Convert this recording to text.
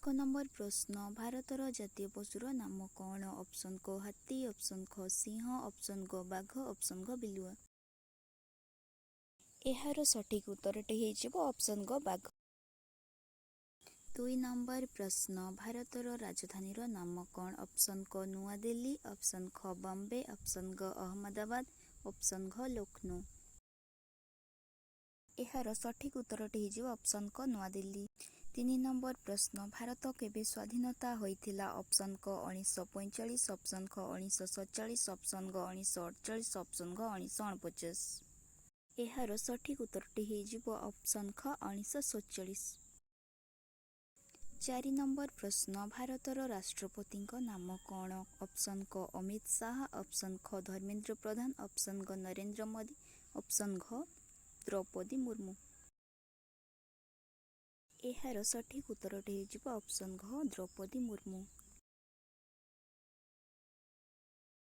1 number ପ୍ରଶ୍ନ, ଭାରତର ଜାତୀୟ ପଶୁର ନାମ କ'ଣ? ଅପସନ୍ କ ହାତୀ, ଅପସନ୍ ଖ ସିଂହ, ଅପସନ୍ ଗ ବାଘ, ଅପସନ୍ ଘ ବିଲୁଆ। ଏହାର ସଠିକ୍ ଉତ୍ତରଟି ହେଇଯିବ ଅପସନ୍ ଗ ବାଘ। 2 ନମ୍ବର ପ୍ରଶ୍ନ, ଭାରତର ରାଜଧାନୀର ନାମ କ'ଣ? ଅପସନ୍ କ ନୂଆଦିଲ୍ଲୀ, ଅପସନ୍ ଖ ବମ୍ବେ, ଅପସନ୍ ଗ ଅହମ୍ମଦାବାଦ, ଅପସନ୍ ଘ ଲକ୍ଷ୍ନୌ। ଏହାର ସଠିକ୍ ଉତ୍ତରଟି ହେଇଯିବ ଅପସନ୍ କ ନୂଆଦିଲ୍ଲୀ। 3 ନମ୍ବର ପ୍ରଶ୍ନ, ଭାରତ କେବେ ସ୍ୱାଧୀନତା ହୋଇଥିଲା? ଅପସନ୍ କ 1945, ଅପସନ୍ ଖ 1947, ଅପସନ୍ ଗ 1948, ଅପସନ୍ ଘ 1949। ଏହାର ସଠିକ୍ ଉତ୍ତରଟି ହେଇଯିବ ଅପସନ୍ ଖ 1947। 4 ନମ୍ବର ପ୍ରଶ୍ନ, ଭାରତର ରାଷ୍ଟ୍ରପତିଙ୍କ ନାମ କ'ଣ? ଅପସନ୍ କ ଅମିତ ଶାହା, ଅପସନ୍ ଖ ଧର୍ମେନ୍ଦ୍ର ପ୍ରଧାନ, ଅପସନ୍ ଗ ନରେନ୍ଦ୍ର ମୋଦି, ଅପସନ୍ ଘ ଦ୍ରୌପଦୀ ମୁର୍ମୁ। ଏହାର ସଠିକ୍ ଉତ୍ତରଟି ହେଇଯିବ ଅପସନ୍ ଘ ଦ୍ରୌପଦୀ ମୁର୍ମୁ।